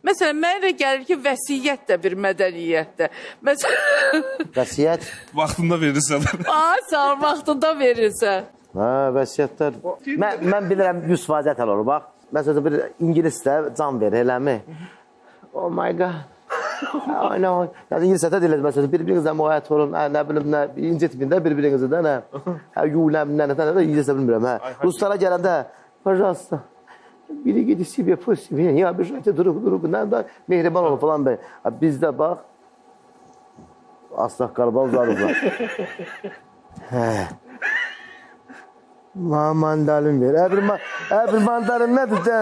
Məsələn, mənə elə gəlir ki, vəsiyyət də bir mədəniyyətdir. Məsələn, Vəsiyyət. Vaxtında verirsən. ay, sağ ol, vaxtında verirsən. Hə, vəsiyyətlər. Mən bilirəm 100% həll olur bax. Məsələn bir ingilisdə can verir, eləmi? Oh my god. Oh no. Yəni ingiliscə deyirlər məsələn bir-birinizə müğayət olun, hə, nə bilim nə, incitməyin də bir-birinizi də nə. Hə, you nə nə nə nə ingiliscə bilmirəm, hə. Ruslara gələndə, пожалуйста. Берегите себя, пусть меня не обижайте друг друга. Nə də mehriban olun falan belə. Ha, Bizdə bax asaq qalba uzarızlar. Hə. Ma mandalin ver. Ə bir, ə bir mandalin nədir də?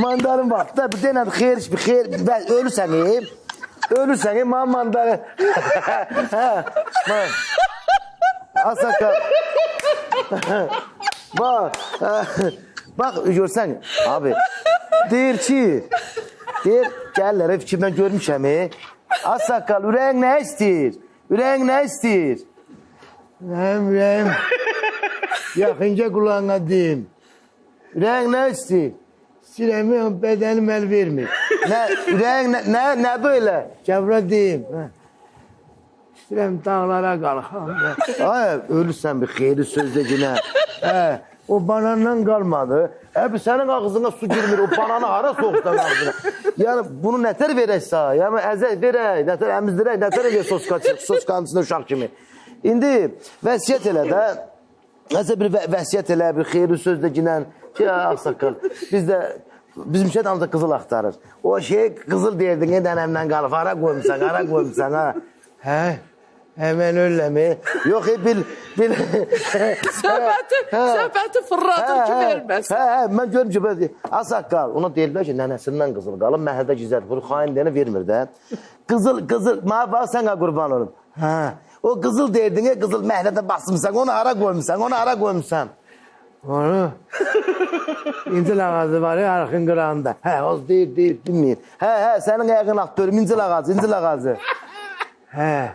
Mandalin bax da bir dənə xeyir, bir xeyir, ölürsən, ey. Ölürsən, ey, ma mandalin. Hə. Ma. Asaq. Bax, hə, bax görsən abi. Deyir ki, deyir gəlirlər ki, mən görmüşəm. ey. Ağsaqqal ürəyin nə istəyir? Ürəyin nə istəyir? Ürəyim, ürəyim. Yaxınca qulağına deyim. Ürəyin nə istəyir? İstəyirəm, bədənim əl vermir. Nə ürəyin nə nə nədir elə? Gəvra deyim. Hə. İstəyirəm dağlara qalxam. Ay, ölürsən bir xeyirli söz deginə. Hə, o banandan qalmadı. Əbi sənin ağzına su girmir, o bananı hara soxsan ağzına? Yəni bunu nətər verək sağ? Yəni əzək verək, nətər əmizdirək, nətər eləyək soska, soskanın içində uşaq kimi. İndi vəsiyyət elə də, nəsə bir vəsiyyət elə, bir xeyirli söz deginən ki, ağsaqqal, biz də bizim şey ancaq qızıl axtarır. O şey qızıl deyirdin, nənəmdən qalıb, hara qoymusan, hara qoymusan, ha? Hə? Həmən ölləmi? Yox, bil, bil. Söhbəti, söhbəti fırladır ki, verməsin. Hə, hə, mən görüm ki, belə ağsaqqal, ona deyirlər ki, nənəsindən qızıl qalıb, məhəllədə gizlədib, bunu xain deyənə vermir də. Qızıl, qızıl, mənə bax, sən qurban olum. Hə, o qızıl deyirdin, qızıl məhəllədə basmısan, onu hara qoymusan, onu hara qoymusan? Onu İncil ağacı var ya arxın qırağında. Hə, o deyir, deyir, bilmir. Hə, hə, sənin ayağın alt görüm, incil ağacı, incil ağacı. Hə.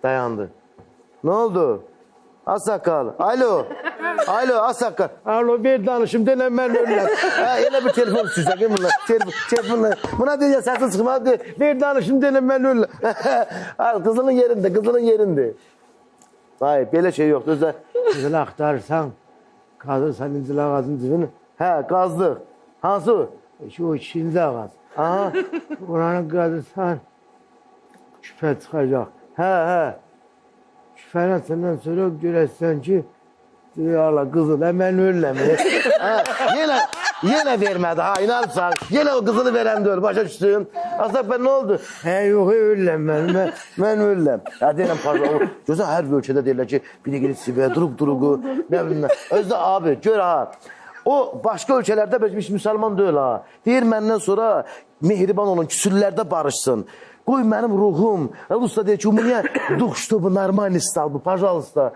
Dayandı. Nə oldu? Ağsaqqal, alo, alo, ağsaqqal. Alo, ver danışım, denən mən ölürəm. Hə, elə bir telefon istəyirsən, ki, bunlar, telefon, telefonla. Buna deyəcək, səsin çıxmadı, deyir. Ver danışım, denən mən ölürəm. Ay, qızılın yerində, qızılın yerində. Ay, belə şey yoxdur. Özə, Qızıl axtarırsan, qazırsan incil ağacının dibini. hə, qazdıq. Hansı? Ki, o ikinci ağac. Aha, Oranı qazırsan, küpə çıxacaq. hə, hə. Küpəni açandan sonra görəsən ki, Allah qızıl, mən ölürəm. Hə, yenə, yenə vermədi, ha, inanırsan. Yenə o qızılı verən deyil, başa düşdüm. Asaq, ben nə oldu? Hə, yox, ölürəm mən. Mən ölürəm. Ya deyirəm, pardon, görsən, hər bir ölkədə deyirlər ki, bir də Sibirə, duruq duruqu, nə bilim nə. Özdə abi, gör ha, o başqa ölkələrdə heç müsəlman deyil ha. Deyir məndən sonra mehriban olun, küsürlərdə barışsın. Qoy mənim ruhum, Rusda deyir ki, у меня дух, чтобы нормальный стал бы, пожалуйста.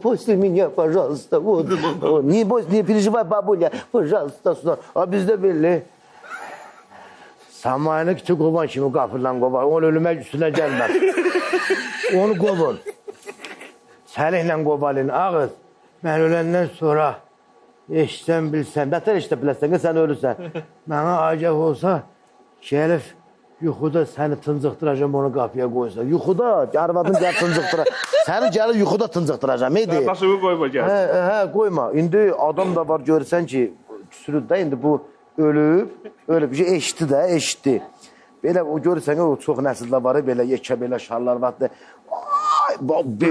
Пусти меня, пожалуйста. Вот. Не бойся, не переживай, бабуля, пожалуйста. Сюда. A bizdə belli. Samayını küçük qovan kimi qapırdan qovar. Onu ölümək üstünə gəlməz. Onu qovun. Səliklə qovalın. Ağız. Mən öləndən sonra eşitsən, bilsən, Nətər eşidə biləsən ki, sən ölürsən. Mənə agah olsa, gəlib yuxuda səni tıncıqdıracam, onu qapıya qoysa. Yuxuda arvadın gəlib tıncıqdıra. Səni gəlib yuxuda tıncıqdıracam, ey deyir. Qardaşımı qoyma gəlsin. Hə, hə, qoyma. İndi adam da var görsən ki, küsürüd də indi bu ölüb, ölüb, eşitdi də, eşitdi. Belə o görürsən o çox nəsildə var, belə yekə belə şarlar var. Ay,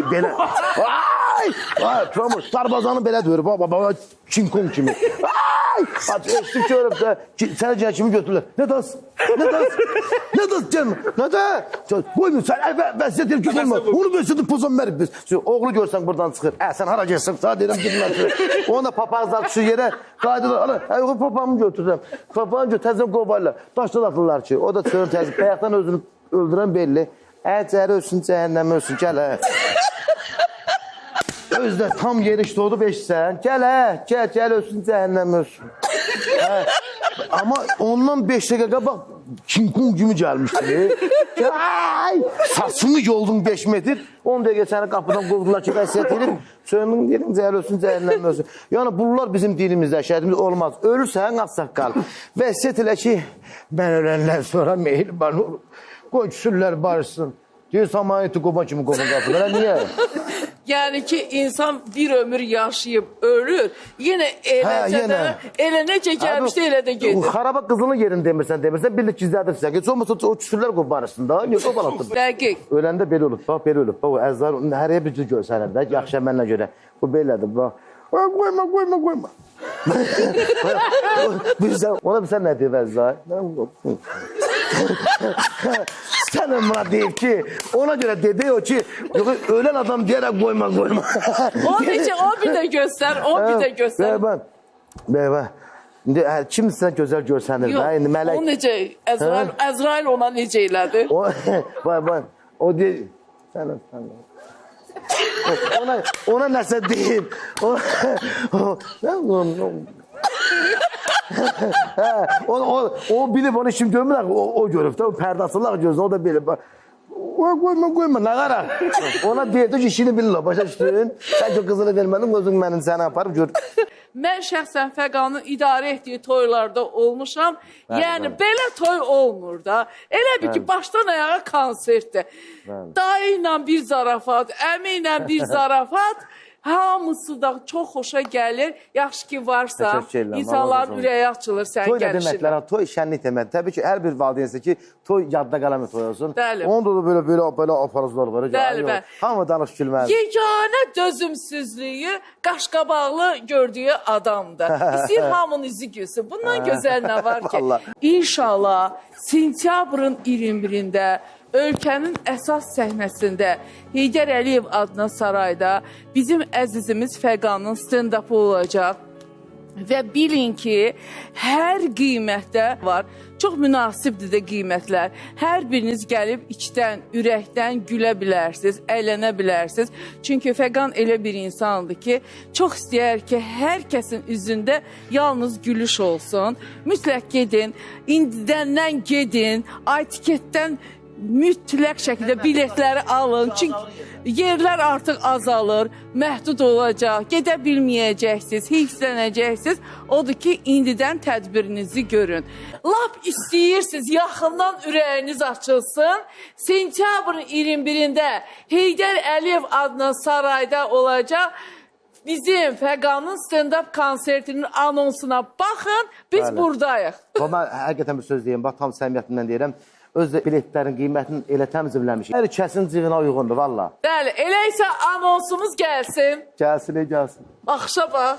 belə. Ay, ay, Trump darbazanı belə döyür. Baba, baba, King Kong kimi. Ay, eşitdi görüb də, sənə gələn kimi götürürlər. Nə das? Nə das? Nə das gəlmə? Nə də? Qoymuyor, sən vəsiyyət edir ki, qoyma. Onu vəsiyyəti pozan mərib biz. Oğlu görsən buradan çıxır. Ə, sən hara gəlsin? Sənə deyirəm, getmə. Ona papaqlar düşür yerə, qayıdırlar. Ana, ə, yox, papağımı götürürəm. Papağını götür, təzən qovarlar. Daşdan atırlar ki, o da çörün təzən. Bayaqdan özünü öldürən belli. Ə, cəhər ölsün, cəhənnəmə ölsün, gəl hə. Özü də tam yeriş doğdu eşitsən. Gəl hə, gəl, gəl ölsün, cəhənnəmə ölsün. Hə. Amma ondan 5 dəqiqə qabaq King Kong kimi gəlmişdi. Ay, saçını yoldun 5 metr. 10 dəqiqə səni qapıdan qovdular ki, vəsiyyət edib. Söylədim, dedim, zəhər ölsün, zəhərlənmə ölsün. Yəni bunlar bizim dinimizdə, şəhidimizdə olmaz. Ölürsən, ağsaqqal. Vəsiyyət elə ki, Mən öləndən sonra mehriban olun. Qoy küsürlər barışsın. Deyir, samayeti qoban kimi qovun qapıdan. Niyə? Yəni ki, insan bir ömür yaşayıb ölür, yenə eləcə də, elə necə gəlmişdi, elə də gedir. Xaraba qızılın yerini demirsən, demirsən, bilir gizlədirsən. Heç olmasa o küsürlər qoy barışsın da. Niyə qobalatdın? Dəqiq. Öləndə belə olub, bax belə olub. Bax o Əzrail hər yer bir cür görsənir də, yaxşı mənlə görə. Bu belədir, bax. Ay, qoyma, qoyma, qoyma. Bilirsən, ona bilsən nə deyir Əzrail? Sən buna deyib ki, ona görə dedi o ki, yox, ölən adam deyərək qoyma, qoyma. O necə, o bir də göstər, o bir də göstər. Bəli, bəli. İndi kim sizə gözəl görsənir də, indi mələk. O necə, Əzrail, Əzrail ona necə elədi? O, vay, vay, o deyir, sən, sən. Ona nəsə deyib. O bilib, onu kim görmür, o görüb də, o pərdə asırlar gözünə, o da bilib. Qoyma, qoyma, nə qara? Ona deyirdi ki, işini bilir, başa düşdün. Sən ki, qızını vermədin, özün mənim səni aparıb gör. Mən şəxsən Fəqanın idarə etdiyi toylarda olmuşam. Yəni, belə toy olmur da. Elə bil ki, başdan ayağa konsertdir. Dayı ilə bir zarafat, əmi ilə bir zarafat. Hamısı da çox xoşa gəlir. Yaxşı ki, varsa, insanların ürəyi açılır sənin Toy nə gəlişinə. deməklər, toy şənlik deməkdir. Təbii ki, hər bir valideyn istəyir ki, toy yadda qalan bir toy olsun. Bəli. Onda da belə aparıcılar var. Bəli, bəli. Hamı danış gülməlidir. Yeganə dözümsüzlüyü qaşqabaqlı gördüyü adamdır. İstəyir hamının üzü gülsün. Bundan gözəl nə var ki? İnşallah sentyabrın 21-də ölkənin əsas səhnəsində Heydər Əliyev adına sarayda bizim əzizimiz Fəqanın stand-upı olacaq. Və bilin ki, hər qiymətdə var. Çox münasibdir də qiymətlər. Hər biriniz gəlib içdən, ürəkdən gülə bilərsiniz, əylənə bilərsiniz. Çünki Fəqan elə bir insandır ki, çox istəyər ki, hər kəsin üzündə yalnız gülüş olsun. Mütləq gedin, indidəndən gedin, Aytiketdən mütləq şəkildə biletləri alın. Çünki yerlər artıq azalır, məhdud olacaq, gedə bilməyəcəksiniz, heyfslənəcəksiniz. Odur ki, indidən tədbirinizi görün. Lap istəyirsiniz, yaxından ürəyiniz açılsın. Sentyabrın 21-də Heydər Əliyev adına sarayda olacaq. Bizim Fəqanın stand-up konsertinin anonsuna baxın, biz buradayıq. Mən həqiqətən bir söz deyim, bax, tam səmiyyətimdən deyirəm. Öz biletlərin qiymətini elə təmizləmişik. Hər kəsin cibinə uyğundur, valla. Bəli, elə isə anonsumuz gəlsin. Gəlsin, ey gəlsin. Baxışa bax.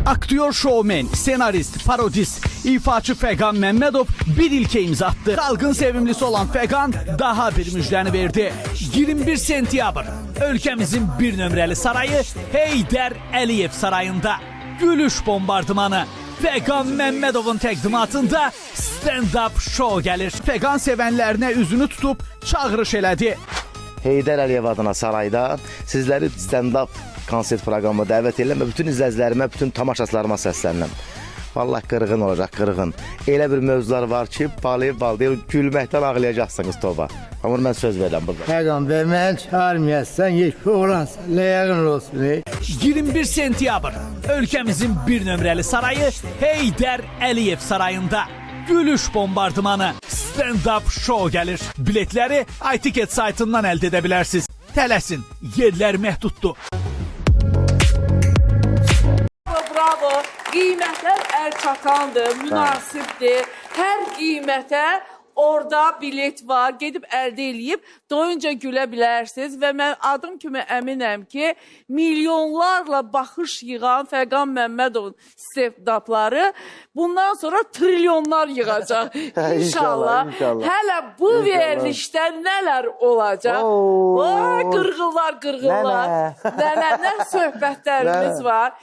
Aktyor, şovmen, senarist, parodist, ifaçı Fəqan Məmmədov bir ilkə imza attı. Xalqın sevimlisi olan Fəqan daha bir müjdəni verdi. 21 sentyabr, ölkəmizin bir nömrəli sarayı Heydər Əliyev sarayında. Gülüş bombardımanı. Fəqan Məmmədovun təqdimatında stand-up show gəlir. Fəqan sevənlərinə üzünü tutub çağırış elədi. Heydər Əliyev adına sarayda sizləri stand-up konsert proqramına dəvət edirəm və bütün izləyicilərimə, bütün tamaşaçılarıma səslənirəm. Vallahi qırğın olacaq, qırğın. Elə bir mövzular var ki, bal deyil, gülməkdən ağlayacaqsınız Tova. Amma mən söz verirəm burada. Fəqan bəy, məni çağırmayasan, yekə oğlansan, ləyəqin olsun. 21 sentyabr, ölkəmizin bir nömrəli sarayı Heydər Əliyev sarayında. Gülüş bombardımanı, stand-up show gəlir. Biletləri Aytiket saytından əldə edə bilərsiniz. Tələsin, yerlər məhduddur. Bravo, Qiymətlər əl çatandır, münasibdir. Hər qiymətə orada bilet var, gedib əldə eləyib doyunca gülə bilərsiniz və mən adım kimi əminəm ki, milyonlarla baxış yığan Fəqan Məmmədovun stand-upları bundan sonra trilyonlar yığacaq. İnşallah. İnşallah. Hələ bu verilişdə nələr olacaq? Oo. Vay, qırğınlar, qırğınlar. Nənə. Nənə, nə söhbətlərimiz var.